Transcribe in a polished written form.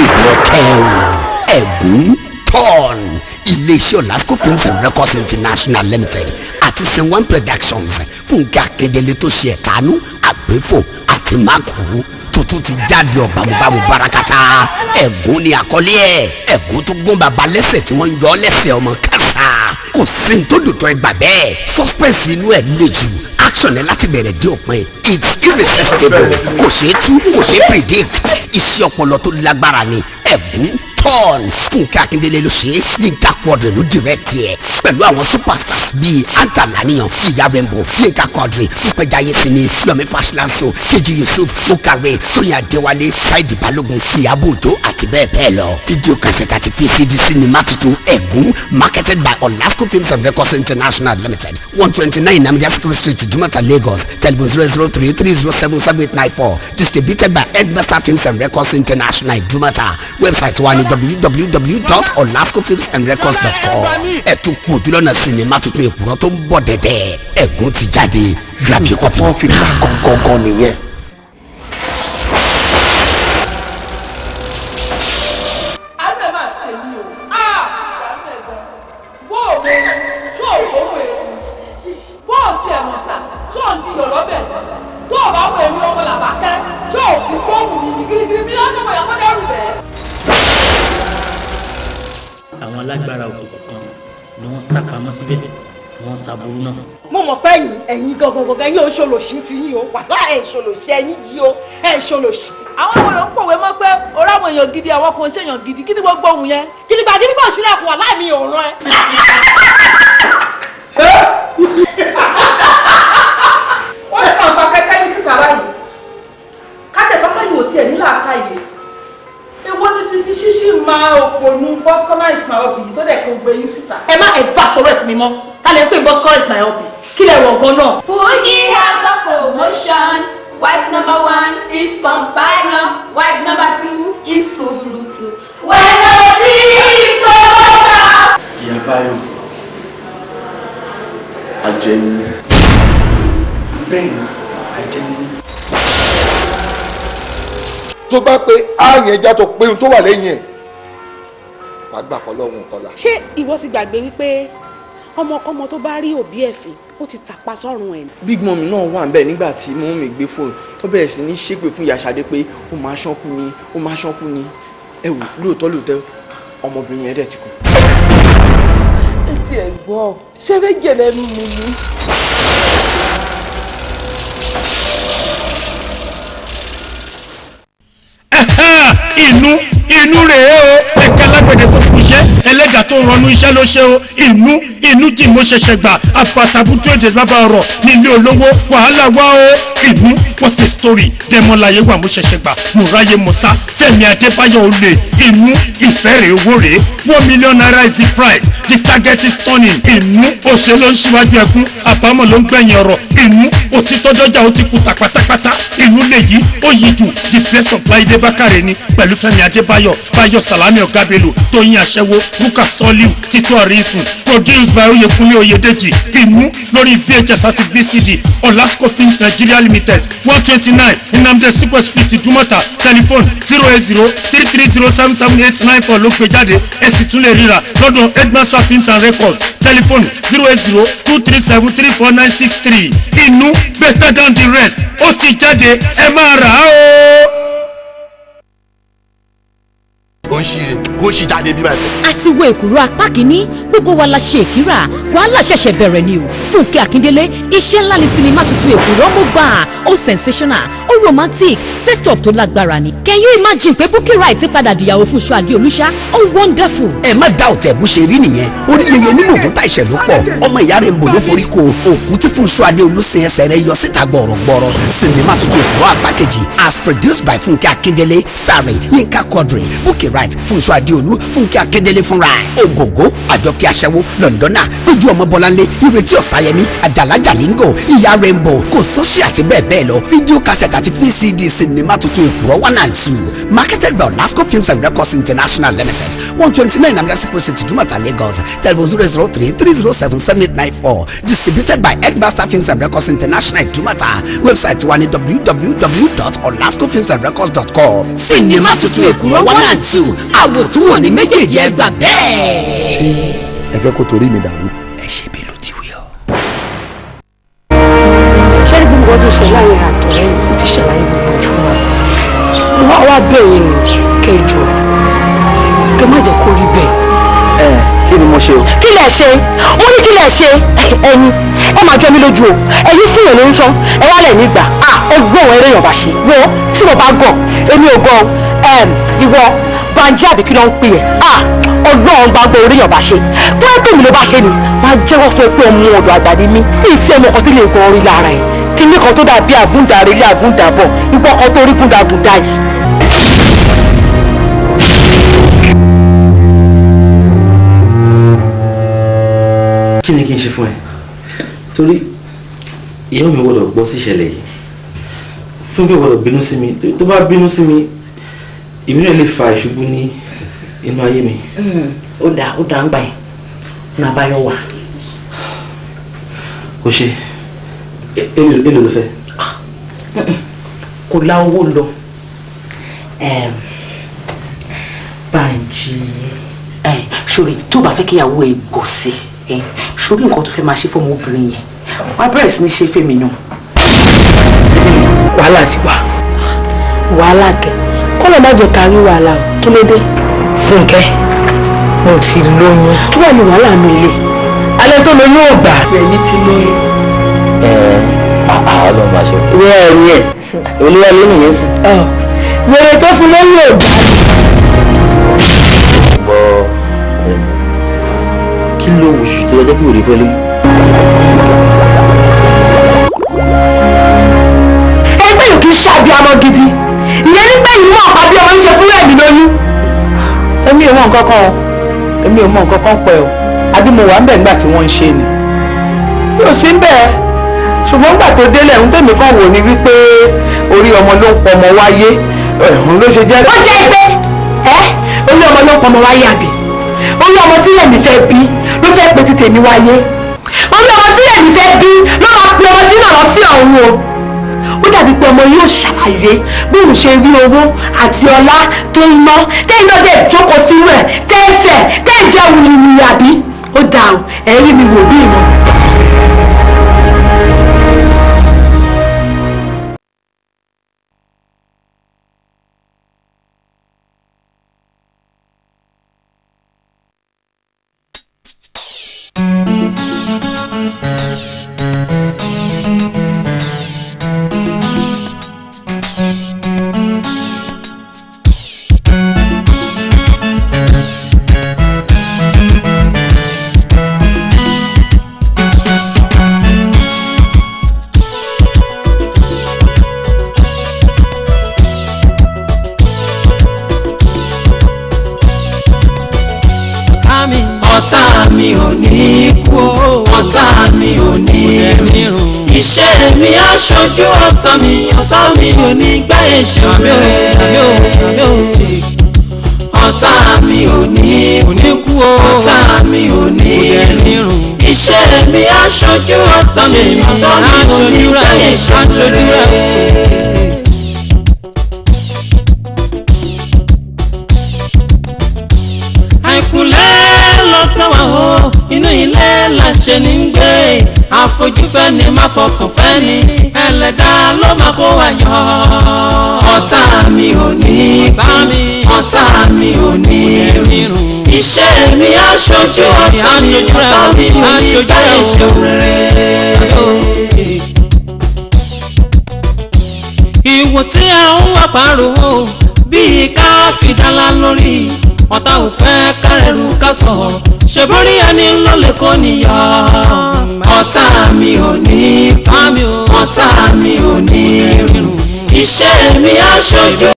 Ìbọn kẹ́hìn Ẹ̀gún Torn. Iléeṣẹ́ Olasco Films and Records International Limited àti Senwan Productions, Fúnkẹ́ Akíndélé tó ṣe Ẹ̀tanú, Àgbéfò àti Mákù, tuntun ti jáde ọ̀bàmùbàmù barakata. Ẹ̀gún ni àkọlé ẹ̀. Ẹ̀gún tó gún bàbá lẹ́sẹ̀ tí wọ́n ń yọ ọ́ lẹ́sẹ̀ ọmọ kásá, kò sí ní tó dùn ẹgbà bẹ́ẹ̀. Suspense inú ẹ̀ le jù, action ẹ̀ láti bẹ̀rẹ̀ dé òpin, it's irresistible. Kò ṣeé tú, kò ṣeé predict. Iṣẹ́ ọpọlọ tó lágbára ni Ẹ̀gún Torn. Fúnkẹ́ Akíndélé ló ṣe é, Yínká Quadri ló direct ẹ̀ pẹ̀lú àwọn superstars bíi Anta Laniyan, Ìyá Rainbow, Yínká Quadri, Fúnpẹ́jáyé Sinmi, Yomi Fashlanso, Kejì Yusuf, Mukare, Tóyìn Adéwálé, Saidi Balógun, Ìyábọ̀ Òjó àti bẹ́ẹ̀ bẹ́ẹ̀ lọ. Fídíò cassette àti VCD sinimá tuntun Ẹ̀gún, marketed by Olasco Films and Records International Limited, 129 Nnamdi Azikiwe Street, Idumota, Lagos. Telephone 003 307 7894. Distributed by Headmaster Films and Records International, Idumota. Website wa ni www.olascofilmsandrecords.com. Ẹ tún kú ojúlọ́nà sinimá tuntun Èkùrọ́ tó ń bọ̀ dẹ̀dẹ̀. Ẹ̀gún ti jáde, grab your copy. Wọ́n fi gbà gangan nìyẹn. Àánú ẹ̀ máa ṣe mí o, àánú ẹ̀ gan. Bó o mọ tó o gbóhùn èrò, bó o tiẹ̀ mọ̀ sà tó o ń di yọ̀ lọ́bẹ̀, tó o bá wọ èmi ọmọ làbákẹ́ tó o kì í gbóhùn mi ní girigiri mi lọ́sọ̀ wọ̀ yàtọ̀ dẹ́rù bẹ́ẹ̀. Àwọn alágbára òkùnkùn kan ni wọ́n sá pamọ́ síbẹ̀, wọ́n ṣàbùrú náà. Mo mọ̀ pé ẹ̀yin, ẹ̀yin gangan gangan, ẹ̀yin ò ṣòlòṣì ti yín o. Wàhálà, ẹ̀ ṣòlòṣì, ẹ̀yin yìí o, ẹ̀ ṣòlòṣì. Àwọn wo ló ń pòwe mọ́ pé orí àwọn èèyàn gidi, àwọn kan ṣèyàn gidi? Kí ni gbogbo ohun yẹn? Gidigba gidigba ò sílẹ̀kùn, wà láàmì ò rán ẹ. Wọ́n kàn fa kẹ́kẹ́ ní sísá báyìí, kátẹ̀sọ́ pé yóò tiẹ̀ ní làákàyè. Èwo ni títí ṣíṣí máa òpònú boscoma is my hobby tó dẹ̀ kó gbé yín síta? Ẹ má ẹ bá sọ̀rọ̀ ẹ̀ fún mi mọ́. Ká lè pè Bosco is my hobby, kí lè wọ̀ gan náà? Fuji has a commotion. Wife number one is Pompano. Wife number two is Surutu. Wife number three is Promoter. Ìyá Báyọ̀, ajẹni, bẹ́ẹ̀ ni, ajẹni. Tó bá pé á yẹn já tó pé ohun tó wà lẹ́yìn ẹ̀, wàá gbà pọ̀ lọ́hùn kọlà. Ṣé ìwọ ti gbàgbé wípé ọmọkọ́mọ tó bá rí òbí ẹ̀ fín, ó ti tàpá sọ́run ẹ̀ ni? Big mummy náà wà níbẹ̀ nígbà tí mummy gbé fóònù tó bẹ̀rẹ̀ sí ní ṣépè fún ìyá Ṣadé pé ó máa ṣánkú ni, ó máa ṣánkú ni. Ẹ wò, lóòótọ́ lóòótọ́, ọmọbìnrin yẹn dẹ̀ ti kú. Ẹ tiẹ̀ gbọ́, ṣeré jẹ̀lẹ̀ mi ni. Inú inú rèé o, ẹ̀ka alágbẹ̀dẹ tó kú iṣẹ́, ẹlẹ́dàá tó rọnú iṣẹ́ ló ṣe o. Inú inú tí mo ṣẹ̀ṣẹ̀ gbà àfàtàbùtù èdè lábà ọ̀rọ̀ nílé olówó wàhálà wá o. Inú, what a story! Dẹ́mọ́láyé wà, mo ṣẹ̀ṣẹ̀ gbà, mo ráyè mo sá. Fẹ́mi Adébáyọ̀ olè inú ìfẹ́ rèé, owó rèé. ₦1 million is the price, the target is turning. Inú òṣè ló ń ṣíwájú ẹkún, àbámọ̀ ló ń gbẹ̀yìn ọ̀rọ̀. Inú òtítọ́ dọ́jà, ó ti kú ta pátápátá. Inú lè yí ó yí jù. The best of Láìdé Bákàrẹ̀ ni pẹ̀lú Fẹ́mi Adébáyọ̀, Báyọ̀ Sàlámì, Ọ̀gábélò, Tóyìn Aṣẹ́wó, Rúkà Sọ́líù, Títú Àrísùn. Produced by Oyèkúnlé Oyèdèjì. Inú lórí VHS àti VCD. Olasco Films Nigeria Limited, 129 Nnamdi Azikiwe Street, Ìdúmọ̀tà. Telephone 08033077894 ló gbé jáde. Ẹ sì tún lè ríra lọ́dọ̀ Headmaster Films and Records, telephone 08023734963. Inú, better than the rest, ó ti jáde, ẹ máa rà á o. Kò ń ṣe kò ń ṣe jáde bí báyìí. Àti wo Èkùrọ́ apá kínní, gbogbo wa la ṣe èkìrà. Wàhálà ṣẹ̀ṣẹ̀ bẹ̀rẹ̀ ni o. Fúnkẹ́ Akíndélé, iṣẹ́ ńlá ni sinimá tuntun Èkùrọ́ mú gbà. Ó sensational, ó romantic, set-up tó lágbára ni. Can you imagine pé Bukky Wright ti padà dìyàwó Fúnṣọ́ Adéolúṣà? Ó wonderful. Ẹ má dá òtẹ̀, bó ṣe rí nìyẹn. Oníyeye nínú òkúta ìṣẹ̀lú pọ̀, ọmọ ìyá rẹ̀ ń bò ló forí ko òkú tí Fúnṣọ́ Adéolú sin, ẹsẹ̀ rẹ̀ yọ síta gbọ̀rọ̀gbọ̀rọ̀. Sinimá tuntun Èkùrọ́ apá kejì, as produced by Fúnkẹ́ Akíndélé, starring Yínká Quadri, Bukky Wright, Fúnṣọ́ Adéolú, Fúnkẹ́ Akíndélé fúnra ẹ̀, Ògògó, Àjọkẹ́ Aṣẹ́wó, Lọ́ndọ́nà, Péjú Ọmọ Bọ́láńlé, Ìrètí Ọ̀sáyẹmí, Àjàlá Jàlíngò, Ìyá Rainbow, kò sóṣì àti bẹ́ẹ̀ bẹ́ẹ̀. bẹ́ẹ̀ lọ. Fídíò cassette àti VCD sinimá tuntun Èkùrọ́ 1 and 2, marketed by Olasco Films and Records International Limited, 129 Amdasipo City, Jumata, Lagos. Telephone 003 307 7894. Distributed by Headmaster Films and Records International, Jumata. Website wa ní www.olascofilmsandrecords.com. Sinimá tuntun Èkùrọ́ 1 and 2, àwòtúnwò ní méjèèjì, ẹ gbà bẹ́ẹ̀. Ṣé ẹ fẹ́ kó torí mi dàrú? Ẹ ṣe bí ló ti wí ọ. Ṣé ní gbogbo ọdún ṣe láyé àtọ̀rẹ́ yìí, ó ti ṣàlàyé gbogbo ẹ̀ fún wa. Mo wá wá bẹ̀yìn ni kẹjọ kẹ má jẹ́ kó rí bẹ́ẹ̀. Ẹ kí ni mo ṣe o? Kí lẹ ṣe? Ó ní kí lẹ ṣe? Ẹ̀yin ẹ máa jọ mí lójú o. Ẹ̀yin fún ìròyìn tán, ẹ wá lẹ̀ nígbà ọgbọ́n eré yọ̀bà ṣe wo tí mo bá gọ̀, èmi ò gọ̀. Ìwọ Banji àbí kí ló ń pè ẹ́? Ọlọ́run bá gbọ́ orí yọ̀bà ṣe tó ẹ pè mí ló bá ṣe ni wọ́n á jẹ́wọ́ fún ẹ pé ọmọ ọ̀dọ̀ àgbà ni mí ní ìtí ẹmọ kan tí lè gan orí lára ẹ̀ kíní kan tó dàbí àgúndàrẹ́ ilé àgúndàbọ̀ ìwọ kan tó rí gúndàgúndà yìí. Kí ni kí n ṣe fún ẹ? Torí ìyàwó mi gbọ́dọ̀ gbọ́ sí ìṣẹ̀lẹ̀ yìí. Fúnkẹ́ gbọ́dọ̀ bínú sí mi. Tó bá bínú sí mi, ìbínú ẹ̀ lè fa ìṣubú ní inú ayé mi. Ó dáa, ó dáa, ń gbà yẹn ọ̀nà àbáyọ wà. Kò ṣe èlò ló fẹ́. Kò la owó lọ. Bánjí, sórí tó bá fẹ́ kíyàwó ẹ gọ̀ sí, sórí nǹkan tó fẹ́ máa ṣe fọ́mọ obìnrin yẹn, wàá bẹ̀rẹ̀ sí ní ṣe fèmí náà. Wàhálà ti wà. Wàhálà kẹ, Kọ́lọ̀ má jẹ́ ká rí wàhálà o, kí ló dé? Fúnkẹ́, mo ti lóyún. Kí wàá ní wàhálà mi lè? Alẹ́ tó lóyún ò gbà. Rẹ̀mí ti lóyún. Ẹ Ọlọ́run máa ṣe. Ìwé ẹ̀rí ẹ̀ olúwa ló nìyẹn sí. Wèrè tó fún lóyún ò gbà. Gbọ́ ọ̀rẹ́ mi, kí ló wù ṣù tó lọ́jọ́ kí wèrè fẹ́ lóyún? Ẹgbẹ́ yòókì ṣàbíamọ gidi. Ìyẹn nígbà yìí mọ̀ ọ̀pá bí ọmọ ń ṣe fún Rẹ̀mí lóyún. Èmi ò mọ nǹkan kan o, èmi ò mọ nǹkan kan pẹ̀ o, àbí mo wà ń bẹ̀ nígbà tí wọ́n ń ṣe ni. Yóò sí ń bẹ̀, ṣùgbọ́n nígbà tó délẹ̀ ń tèmi kan wò ni wípé orí ọmọ ló ń pọmọ wáyé, ẹ̀hún ló ṣe jẹ́. Ó jẹ́ pé ẹ́ orí ọmọ ló ń pọmọ wáyé àbí? Orí ọmọ tí Rẹ̀mí fẹ́ bí ló fẹ́ pe ti tèmi wáyé. Orí ọmọ tí Rẹ̀mí fẹ́ bí ló máa pe ọmọ tí náà lọ sí ọ̀run o. Ó dàbí pé ọmọ yóò ṣàlàyé bí òun ṣe rí owó àti ọlá tó ń ná tẹ́yìn náà dẹ̀ jókòó sínú ẹ̀ tẹ́ẹ̀fẹ̀ tẹ́ẹ̀ jẹ́ wùyìwùyì àbí? Ó dáa o, ẹ̀ rí mi wò bí ìmọ̀. Ọ̀tá mi ò ní kú, ọ̀tá mi ò ní rùn. Iṣẹ́ mi aṣojú ọ̀tá mi, ọ̀tá mi ò ní gbá ẹ̀ṣẹ̀ mi o. Ọ̀tá mi ò ní kú, ọ̀tá mi ò ní rùn. Iṣẹ́ mi aṣojú ọ̀tá mi, ọ̀tá mi ò ní gbá ẹ̀ṣẹ̀ mi o. Àìkúnlẹ̀ lọ́tọ̀ wà o, inú ilé làṣẹ ní gbé. Àfojúfẹ́ ni má fọkàn fẹ́ ni, ẹlẹ́dàá ló máa kó wa yọ. Ọ̀tá mi ò ní kú, ọ̀tá mi ò ní rùn. Iṣẹ́ mi aṣojú ọ̀tá mi, ọ̀tá mi ò ní gbá ẹ̀ṣẹ̀ rere. Ìwò tí a ń wà pàrọ̀ bíi ká fìdálá lórí. Ọ̀tá ò fẹ́ kárẹ̀rù ká sọ̀rọ̀, ṣèbórí ẹni ló lè kó níyà. Ọ̀tá mi ò ní kú, ọ̀tá mi ò ní rùn. Iṣẹ́ mi aṣojú